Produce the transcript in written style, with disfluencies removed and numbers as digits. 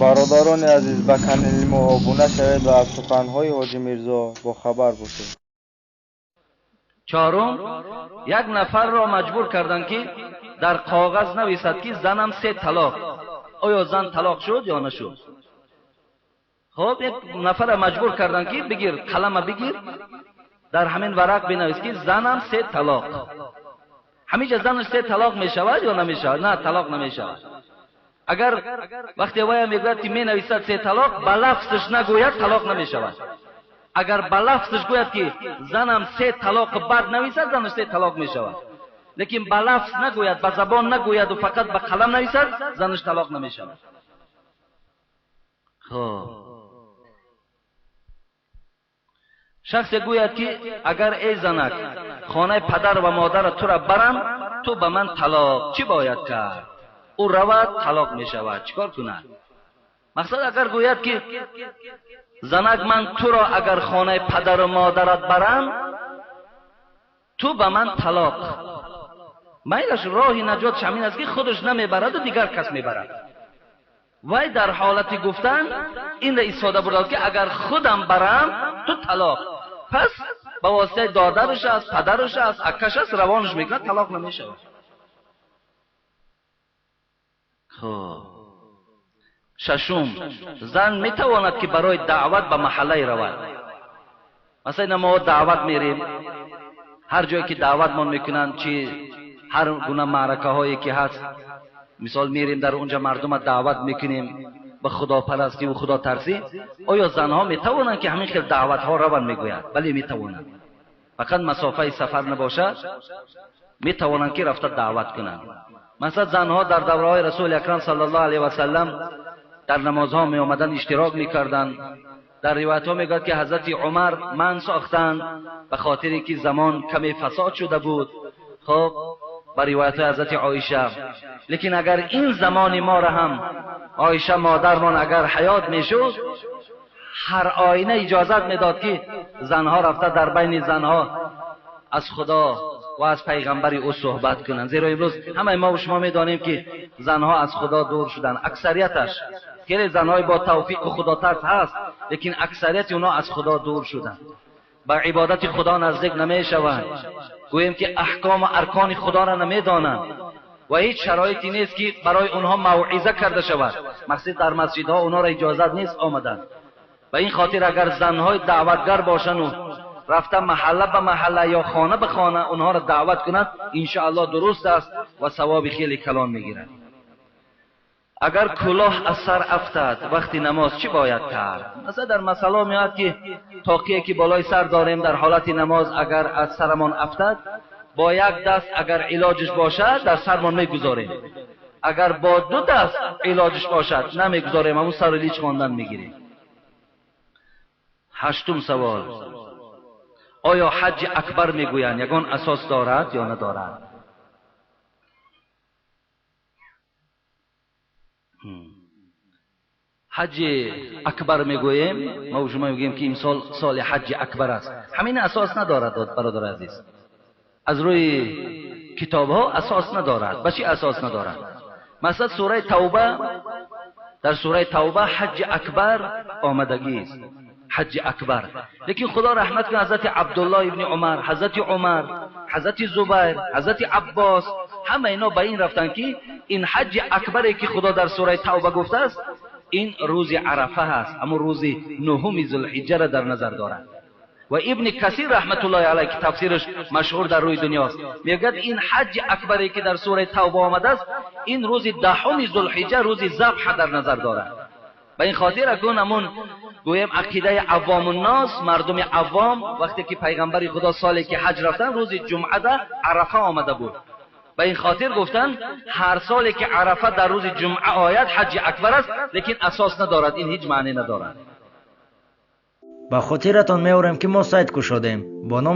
Бародарони азиз, ба канали мо обуна шавед ва аз суханҳои Ҳоҷӣ Мирзо бохабар бошед. Чорум, як нафарро маҷбур карданд, ки дар коғаз нависад, ки занам се талоқ. Оё зан талоқ шуд ё нашуд? Хоб, як нафарро маҷбур карданд, ки бигир, қалама бигир, дар ҳамин варақ бинавис, ки занам се талоқ. Ҳаминҷа занаш се талоқ мешавад ё намешавад? На, талоқ намешавад. Агар вақте вая мегӯяд, ки менависад се талоқ, ба лафзаш нагӯяд, талоқ намешавад. Агар ба лафзаш гӯяд, ки занам се талоқ, баъд нависад, занаш се талоқ мешавад. Лекин ба лафз нагӯяд, ба забон нагӯяду фақат ба қалам нависад, занаш талоқ намешавад. Хоб, шахсе гӯяд, ки агар, эй занак, хонаи падар ва модарат тура барам, ту ба ман талоқ, чӣ бояд кард? Ӯ равад, талоқ мешавад. Чӣ кор кунад? Мақсад, агар гӯяд, ки занак, ман туро агар хонаи падару модарат барам, ту ба ман талоқ, майлаш, роҳи наҷотш ҳамин аст, ки худаш намебараду дигар кас мебарад. Вай дар ҳолати гуфтан инро истифода бурдааст, ки агар худам барам, ту талоқ. Пас ба воситаи додараш аст, падараш аст, аккаш аст, равонаш мекунад, талоқ намешавад. Хоб, шашум, зан метавонад, ки барои даъват ба маҳаллае равад? Масалан, мо даъват мерем, ҳар ҷое ки даъватмон мекунанд, чи ҳар гуна маъракаҳое ки ҳаст, мисол, мерем, дар онҷа мардума даъват мекунем ба худопарастиву худотарсӣ. Оё занҳо метавонанд, ки ҳамин хел даъватҳо раванд? Мегӯяд, бале, метавонанд, фақат масофаи сафар набошад, метавонанд, ки рафта даъват кунанд. Масалан, занҳо дар давраҳои Расули Акрам саллаллоҳу алайҳи васаллам дар намозҳо меомаданд, иштирок мекарданд. Дар ривоятҳо мегӯяд, ки ҳазрати Умар манъ сохтанд, ба хотире ки замон каме фасод шуда буд. Хоб, ба ривоятҳои ҳазрати Оиша. Лекин агар ин замони моро ҳам Оиша модармон агар ҳаёт мешуд, ҳар оина иҷозат медод, ки занҳо рафта дар байни занҳо аз Худо ва аз пайғамбари ӯ суҳбат кунанд. Зеро имрӯз ҳамаи мо шумо медонем, ки занҳо аз Худо дур шуданд. Аксарияташ, хеле занҳои бо тавфиқу худотарс ҳаст, лекин аксарияти онҳо аз Худо дур шуданд, ба ибодати Худо наздик намешаванд, гӯем ки аҳкому аркони Худоро намедонанд ва ҳеҷ шароите нест, ки барои онҳо мавъиза карда шавад. Мақсад, дар масҷидҳо онҳоро иҷозат нест омадан. Ба ин хотир, агар занҳои даъватгар бошану рафта маҳалла ба маҳалла ё хона ба хона онҳоро даъват кунанд, иншоаллоҳ дуруст аст ва савоби хеле калон мегиранд. Агар кулоҳ аз сар афтад вақти намоз, чӣ бояд кард? Масалан, дар масъало меояд, ки тоқие ки болои сар дорем, дар ҳолати намоз агар аз сарамон афтад, бо як даст агар илоҷиш бошад, дар сармон мегузорем, агар бо ду даст илоҷиш бошад, намегузорем, ҳамун сару лич хондан мегирем. Ҳаштум савол: оё ҳаҷҷи акбар мегӯянд, ягон асос дорад ё надорад? Ҳаҷҷи акбар мегӯем, мо шумо мегӯем, ки имсол соли ҳаҷҷи акбар аст. Ҳамин асос надорад, бародари азиз, аз рӯи китобҳо асос надорад. Ба чӣ асос надорад? Масалан, сураи Тавба, дар сураи Тавба ҳаҷҷи акбар омадагист, ҳаҷҷи акбар. Лекин Худо раҳмат кунад ҳазрати Абдуллоҳ ибни Умар, ҳазрати Умар, ҳазрати Зубайр, ҳазрати Аббос, ҳама ино ба ин рафтанд, ки ин ҳаҷҷи акбаре ки Худо дар сураи Тавба гуфтааст, ин рӯзи Арафа ҳаст, ҳамун рӯзи нуҳуми Зулҳиҷҷаро дар назар дорад. Ва Ибни Касир раҳматуллоҳи алайҳ, ки тафсираш машҳур дар рӯи дунёст, мегӯяд, ин ҳаҷҷи акбаре ки дар сураи Тавба омадааст, ин рӯзи 10-уми Зулҳиҷҷа, рӯзи забҳа дар назар дорад. Ба ин хотир, акун ҳамун гӯем ақидаи аввомуннос, мардуми аввом, вақте ки пайғамбари Худо соле ки ҳаҷ рафтанд, рӯзи ҷумъада Арафа омада буд, ба ин хотир гуфтанд, ҳар соле ки Арафа дар рӯзи ҷумъа ояд, ҳаҷҷи акбар аст. Лекин асос надорад, ин ҳеҷ маъне надорад. Ба хотиратон меорем, ки мо сайт кушодем бо номи